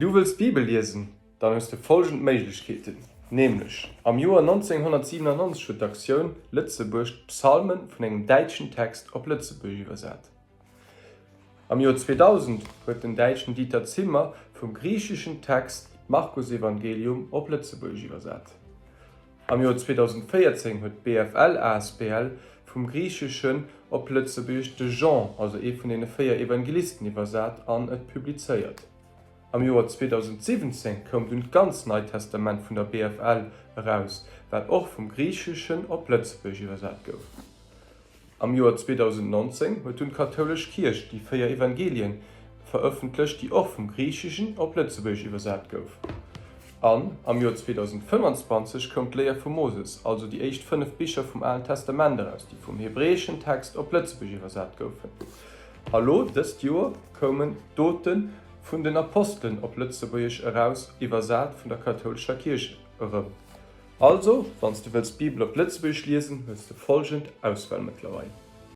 Du wëlls d'Bibel liesen? Dann hues de folgend Méiglechkeeten, nämlech, Am Joer 1997 huet d'Actioun Lëtzebuerg d'Psalme vun engem däitschen Text op Lëtzebuergesch iwwersat. Am Joer 2000 huet den Däitschen Dieter Zimmer vum griicheschen Text d'Markusevangelium op Lëtzebuergesch iwwersat. Am Joer 2014 huet d'BFL asbl vum Griicheschen op Lëtzebuergesch de Jean, also ee vun deene 4 Evangelisten, iwwersat an et publizéiert. Am Joer 2017 koum dunn d'ganz Neit Testament vun der BFL eraus, wat och vum Griicheschen op Lëtzebuergesch iwwersat gouf. Am Joer 2019 huet dunn d'kathoulesch Kierch déi 4 Evangelien verëffentlecht, déi och vum Griicheschen op Lëtzebuergesch iwwersat gouf. An am Joer 2025 koum d'Léier vum Moses, also déi éischt 5 Bicher vum Alen Testament eraus, déi vum hebräeschen Text op Lëtzebuergesch iwwersat goufen. A lo dëst Joer koumen d'Dote vun den Apostelen op Lëtzebuergesch eraus, iwwersat vun der kathoulescher Kierch erëm. Also, wann s de wëlls d'Bibel op Lëtzebuergesch liesen, hues de folgend Auswahl mëttlerweil.